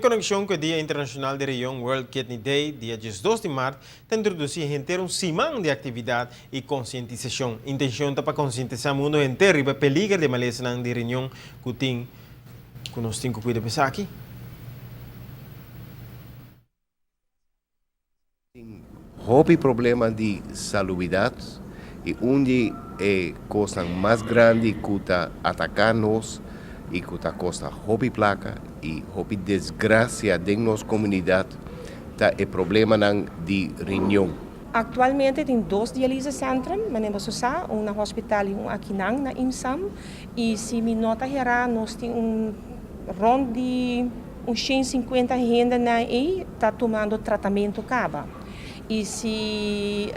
En konekshon ku e Dia Internashonal di Riñon, World Kidney Day, dia 12 di mart, ta introdusí henter un siman di aktividat i konsientisashon. Intenshon ta pa konsientisá mundu henter riba e peliger di malesanan di riñon ku tin ku nos tin ku kuida pa esaki. Tin hopi problema di salubidat i un di e kosnan mas grandi ku ta ataká nos i ku ta kosta hopi plaka i hopi desgrasia den nos komunidat ta e problemanan di riñon. Aktualmente tin dos dialysecentrum, manera boso sa, un na hospital i un akinan na IMSAM. I si mi no ta herá nos tin un rònt di Un 150 hendenan ei ta tumando tratamentu kaba. I si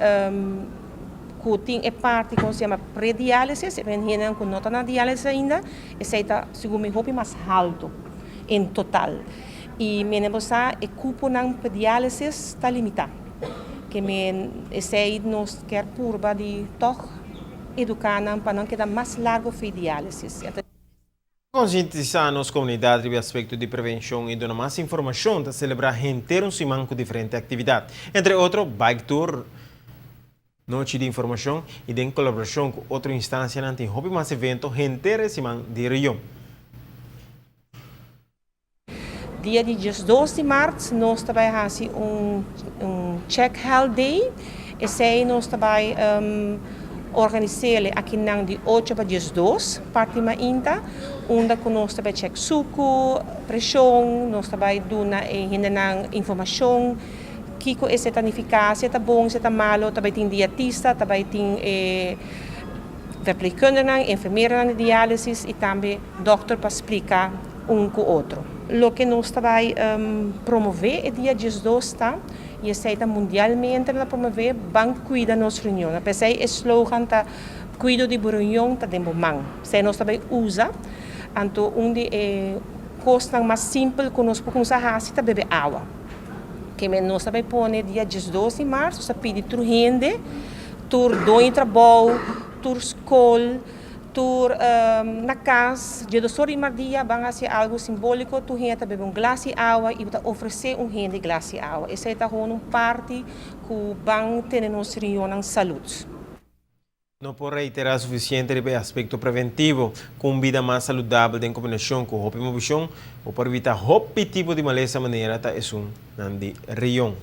ku tin e parti ku nos yama prediálisis, e hendenan ku no ta na diálisis ainda, esei ta segun mi hopi mas haltu en total. I mene bo sa e kuponan pa diálisis ta limitá. Ke men esei nos kier purba di tòg eduká nan pa nan keda mas largu for e diálisis. Konsientisá nos komunidat riba e aspekto di prevenshon i duna mas informashon ta selebrá henter un siman ku diferente aktividat, entre otro bike tour, nochi di informashon i den kolaborashon ku otro instansianan tin hopi mas evento henter e siman di rion. Dia di 12 di mart nos ta bai hasi un check health day, esei nos ta bai Organisele akinan di ocho pa 12 parti mainta, unda ku nos ta bai chèk suku, preshon, nos ta bai duna e hendenan informashon kiko esei ta nifiká, si e ta bon, si e ta malo, ta bai tin dietista, ta bai tin e verpleegkundigenan, enfermeranan di diálisis i tambe dòkter pa splika un ku otro. Loke nos ta bai promové e dia 12 ta. I esei ta mundialmente nan ta promové ban kuida nos reunionnan. P'esei e slogan ta Kuido di bo reunion ta den bo man. P'esei nos ta bai usa. Anto un di e kosnan mas simpel ku nos por kuminsá hasi ta bebe awa. Ke men nos ta bai pone dia 12 di mars nos ta pidi tur hende, tur doño di trabou, tur skol, Tur na kas, djedosor di mardia ban hasi algu simbóliko, tur hende ta bebe un glas di awa i bo ta ofresé un hende glas di awa. Esei ta hono un parti ku ban tene nos riñonnan salud. No por reiterá sufisiente riba e aspekto preventivo. Ku un bida mas saludabel den kombinashon ku hopi movishon, bo por evitá hopi tipo di malesa manera ta esunnan di riñon.